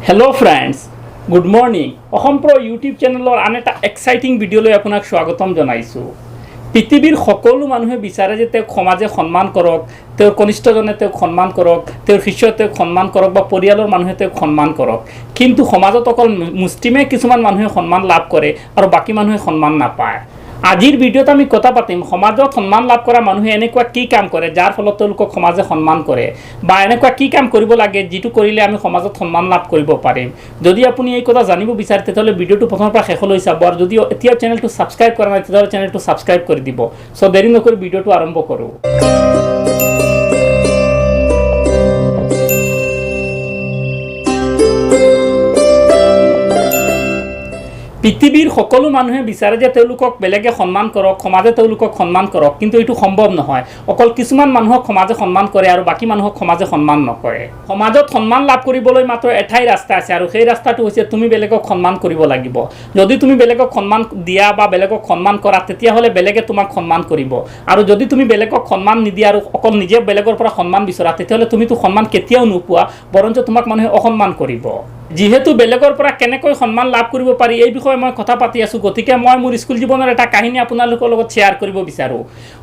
Hello' friends, good morning. Axom pro' YouTube চেনেলৰ আন এটা এক্সাইটিং ভিডিঅ'লৈ আপোনাক স্বাগতম জনাইছোঁ। পৃথিৱীৰ সকলো মানুহে বিচাৰে যে তেওঁক সমাজে সন্মান কৰক, তেওঁৰ কনিষ্ঠজনে তেওঁক সন্মান কৰক, তেওঁৰ শিষ্যই তেওঁক সন্মান কৰক বা পৰিয়ালৰ মানুহে তেওঁক সন্মান কৰক। কিন্তু সমাজত অকল মুষ্টিমেয় কিছুমান মানুহে সন্মান লাভ কৰে আৰু বাকী মানুহে সন্মান নাপায়। আজিৰ ভিডিঅ'ত আমি কথা পাতিম সমাজত সন্মান লাভ কৰা মানুহে এনেকুৱা কি কাম কৰে যাৰ ফলত তেওঁলোকক সমাজে সন্মান কৰে, বা এনেকুৱা কি কাম কৰিব লাগে যিটো কৰিলে আমি সমাজত সন্মান লাভ কৰিব পাৰিম। যদি আপুনি এই কথা জানিব বিচাৰে, তেতিয়াহ'লে ভিডিঅ'টো প্ৰথমৰ পৰা শেষলৈ চাব আৰু যদি এতিয়াও চেনেলটো ছাবস্ক্ৰাইব কৰা নাই, তেতিয়াহ'লে চেনেলটো ছাবস্ক্ৰাইব কৰি দিব। চ' দেৰি নকৰি ভিডিঅ'টো আৰম্ভ কৰোঁ। পৃথিৱীৰ সকলো মানুহে বিচাৰে যে তেওঁলোকক বেলেগে সন্মান কৰক, সমাজে তেওঁলোকক সন্মান কৰক, কিন্তু এইটো সম্ভৱ নহয়। অকল কিছুমান মানুহক সমাজে সন্মান কৰে আৰু বাকী মানুহক সমাজে সন্মান নকৰে। সমাজত সন্মান লাভ কৰিবলৈ মাত্ৰ এটাই ৰাস্তা আছে আৰু সেই ৰাস্তাটো হৈছে তুমি বেলেগক সন্মান কৰিব লাগিব। যদি তুমি বেলেগক সন্মান দিয়া বা বেলেগক সন্মান কৰা, তেতিয়াহ'লে বেলেগে তোমাক সন্মান কৰিব। আৰু যদি তুমি বেলেগক সন্মান নিদিয়া আৰু অকল নিজে বেলেগৰ পৰা সন্মান বিচৰা, তেতিয়াহ'লে তুমিতো সন্মান কেতিয়াও নোপোৱা, বৰঞ্চ তোমাক মানুহে অসন্মান কৰিব। যিহেতু বেলেগৰ পৰা কেনেকৈ সন্মান লাভ কৰিব পাৰি এই বিষয়ে মই কথা পাতি আছোঁ, গতিকে মই মোৰ স্কুল জীৱনৰ এটা কাহিনী আপোনালোকৰ লগত শ্বেয়াৰ কৰিব বিচাৰোঁ।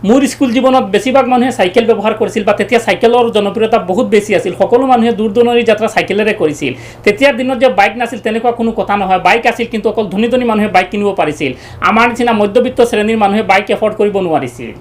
মোৰ স্কুল জীৱনত বেছিভাগ মানুহে চাইকেল ব্যৱহাৰ কৰিছিল বা তেতিয়া চাইকেলৰ জনপ্ৰিয়তা বহুত বেছি আছিল। সকলো মানুহে দূৰ দূৰণিৰ যাত্ৰা চাইকেলেৰে কৰিছিল। তেতিয়াৰ দিনত যে বাইক নাছিল তেনেকুৱা কোনো কথা নহয়, বাইক আছিল, কিন্তু অকল ধনী ধনী মানুহে বাইক কিনিব পাৰিছিল। আমাৰ নিচিনা মধ্যবিত্ত শ্ৰেণীৰ মানুহে বাইক এফৰ্ড কৰিব নোৱাৰিছিল।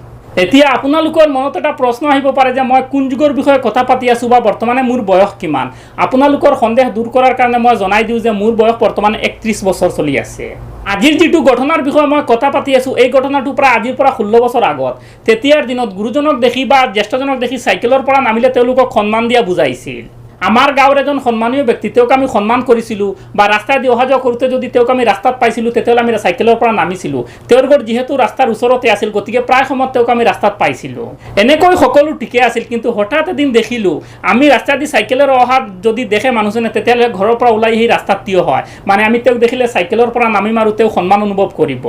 এতিয়া আপোনালোকৰ মনত এটা প্ৰশ্ন আহিব পাৰে যে মই কোন যুগৰ বিষয়ে কথা পাতি আছোঁ বা বৰ্তমানে মোৰ বয়স কিমান। আপোনালোকৰ সন্দেহ দূৰ কৰাৰ কাৰণে মই জনাই দিওঁ যে মোৰ বয়স বৰ্তমান 31 বছৰ চলি আছে। আজিৰ যিটো ঘটনাৰ বিষয়ে মই কথা পাতি আছোঁ, এই ঘটনাটো প্ৰায় আজিৰ পৰা 16 বছৰ আগত। তেতিয়াৰ দিনত গুৰুজনক দেখি বা জ্যেষ্ঠজনক দেখি চাইকেলৰ পৰা নামিলে তেওঁলোকক সন্মান দিয়া বুজাইছিল। আমাৰ গাঁৱৰ এজন সন্মানীয় ব্যক্তি, তেওঁক আমি সন্মান কৰিছিলোঁ বা ৰাস্তাই দি অহা যোৱা কৰোঁতে যদি তেওঁক আমি ৰাস্তাত পাইছিলোঁ, তেতিয়াহ'লে আমি চাইকেলৰ পৰা নামিছিলোঁ। তেওঁৰ ঘৰ যিহেতু ৰাস্তাৰ ওচৰতে আছিল, গতিকে প্ৰায় সময়ত তেওঁক আমি ৰাস্তাত পাইছিলোঁ। এনেকৈ সকলো ঠিকে আছিল, কিন্তু হঠাৎ এদিন দেখিলোঁ আমি ৰাস্তা দি চাইকেলেৰে অহা যদি দেখে মানুহজনে, তেতিয়াহ'লে ঘৰৰ পৰা ওলাই আহি ৰাস্তাত থিয় হয়। মানে আমি তেওঁক দেখিলে চাইকেলৰ পৰা নামিম আৰু তেওঁ সন্মান অনুভৱ কৰিব।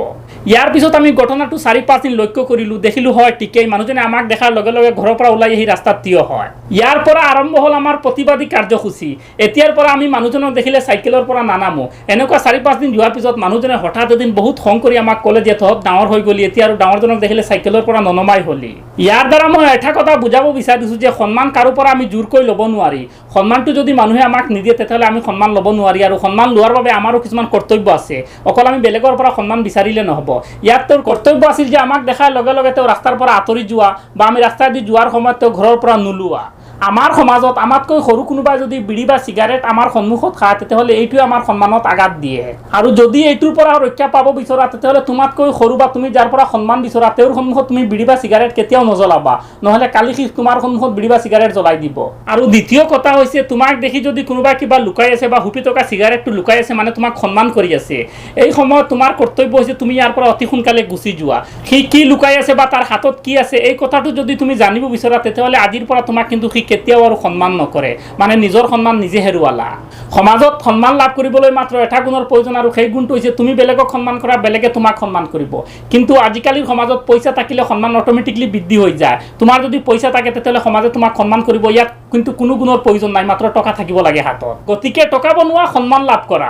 ইয়াৰ পিছত আমি ঘটনাটো 4-5 দিন লক্ষ্য কৰিলোঁ, দেখিলোঁ হয় ঠিকেই, মানুহজনে আমাক দেখাৰ লগে লগে ঘৰৰ পৰা ওলাই আহি ৰাস্তাত থিয় হয়। ইয়াৰ পৰা আৰম্ভ হ'ল আমাৰ প্ৰতিবাদী কাৰ্যসূচী। এতিয়াৰ পৰা আমি মানুহজনক দেখিলে চাইকেলৰ পৰা নানামো। এনেকুৱা 4-5 দিন যোৱাৰ পিছত মানুহজনে হঠাৎ এদিন বহুত খং কৰি আমাক ক'লে যে তহঁত ডাঙৰ হৈ গ'লি, এতিয়া আৰু ডাঙৰজনক দেখিলে চাইকেলৰ পৰা ননমাই হ'লি। ইয়াৰ দ্বাৰা মই এটা কথা বুজাব বিচাৰিছোঁ যে সন্মান কাৰো পৰা আমি জোৰকৈ ল'ব নোৱাৰি। সন্মানটো যদি মানুহে আমাক নিদিয়ে, তেতিয়াহ'লে আমি সন্মান ল'ব নোৱাৰি আৰু সন্মান লোৱাৰ বাবে আমাৰো কিছুমান কৰ্তব্য আছে। অকল আমি বেলেগৰ পৰা সন্মান বিচাৰিলে নহ'ব। ইয়াত তেওঁৰ কৰ্তব্য আছিল যে আমাক দেখাৰ লগে লগে তেওঁ ৰাস্তাৰ পৰা আঁতৰি যোৱা বা আমি ৰাস্তা দি যোৱাৰ সময়ত তেওঁ ঘৰৰ পৰা নোলোৱা। আমাৰ সমাজত আমাতকৈ সৰু কোনোবাই যদি বিড়ি বা চিগাৰেট আমাৰ সন্মুখত খায়, তেতিয়াহ'লে এইটোৱে আমাৰ সন্মানত আঘাত দিয়ে। আৰু যদি এইটোৰ পৰা ৰক্ষা পাব বিচৰা, তেতিয়াহ'লে তোমাতকৈ সৰু বা তুমি যাৰ পৰা সন্মান বিচৰা তেওঁৰ সন্মুখত তুমি বিড়ি বা চিগাৰেট কেতিয়াও নজ্বলাবা, নহ'লে কালি সি তোমাৰ সন্মুখত বিড়ি বা চিগাৰেট জ্বলাই দিব। আৰু দ্বিতীয় কথা হৈছে, তোমাক দেখি যদি কোনোবাই কিবা লুকাই আছে বা হুপি থকা চিগাৰেটটো লুকাই আছে, মানে তোমাক সন্মান কৰি আছে, এই সময়ত তোমাৰ কৰ্তব্য হৈছে তুমি ইয়াৰ পৰা অতি সোনকালে গুচি যোৱা। সি কি লুকাই আছে বা তাৰ হাতত কি আছে এই কথাটো যদি তুমি জানিব বিচৰা, তেতিয়াহ'লে আজিৰ পৰা তোমাক কিন্তু সি কেতিয়াও আৰু সন্মান নকৰে। মানে নিজৰ সন্মান নিজে হেৰুৱালা। সমাজত সন্মান লাভ কৰিবলৈ মাত্ৰ এটা গুণৰ প্ৰয়োজন আৰু সেই গুণটো হৈছে তুমি বেলেগক সন্মান কৰা, বেলেগে তোমাক সন্মান কৰিব। কিন্তু আজিকালিৰ সমাজত পইচা থাকিলে সন্মান অট'মেটিকলি বৃদ্ধি হৈ যায়। তোমাৰ যদি পইচা থাকে, তেতিয়াহ'লে সমাজে তোমাক সন্মান কৰিব। ইয়াত কিন্তু কোনো গুণৰ প্ৰয়োজন নাই, মাত্ৰ টকা থাকিব লাগে হাতত। গতিকে টকা বনোৱা, সন্মান লাভ কৰা।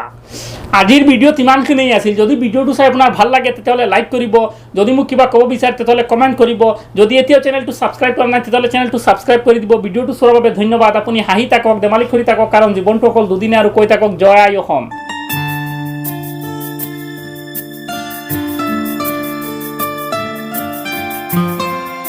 আজিৰ ভিডিঅ'ত ইমানখিনিয়েই আছিল। যদি ভিডিঅ'টো চাই আপোনাৰ ভাল লাগে, তেতিয়াহ'লে লাইক কৰিব। যদি মোক কিবা ক'ব বিচাৰে, তেতিয়াহ'লে কমেণ্ট কৰিব। যদি এতিয়াও চেনেলটো ছাবস্ক্ৰাইব কৰা নাই, তেতিয়াহ'লে চেনেলটো ছাবস্ক্ৰাইব কৰি দিব। ভিডিঅ'টো চোৱাৰ বাবে ধন্যবাদ। আপুনি হাঁহি থাকক, ধেমালি কৰি থাকক, কাৰণ জীৱনটো অকল দুদিনে। আৰু কৈ থাকক জয় আই অসম।